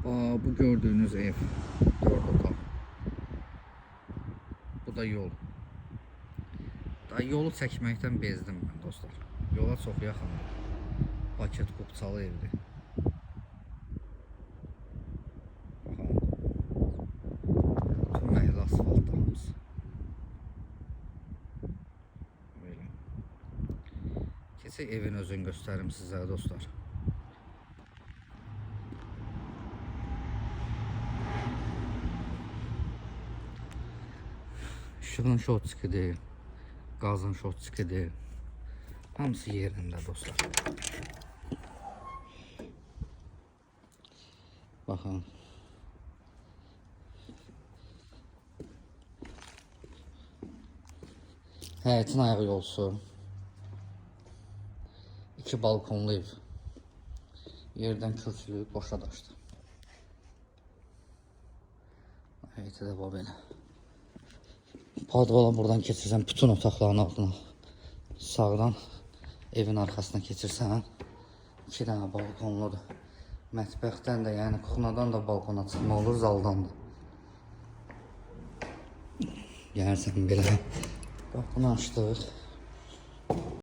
Bu gördüyünüz ev 4 otaq. Bu da yol. Da yolu çəkməkdən bezdim mən dostlar. Yola çox yaxındır. Paket kupçalı evdir. Baxın. Bütün məhəllə asfaltda hamısı. Belə. Keçək evin özünü göstərim sizə dostlar. İşığın şotçikidir. Qazın şotçikidir. Hamısı yerində dostlar. Baxın. Həyətin ayağı yolsu. İki balkonlu ev. Yerdən kürsülü, qoşa daşdı. Həyəti də var belə. Podvala buradan keçirsən bütün otaqların altına. Sağdan evin arxasına keçirsən iki dənə balkonludur. Mətbəxdən də, yəni kuxnadan da balkona çıxmaq olur, zaldan da. Gəlirsən belə. Qapını açdıq.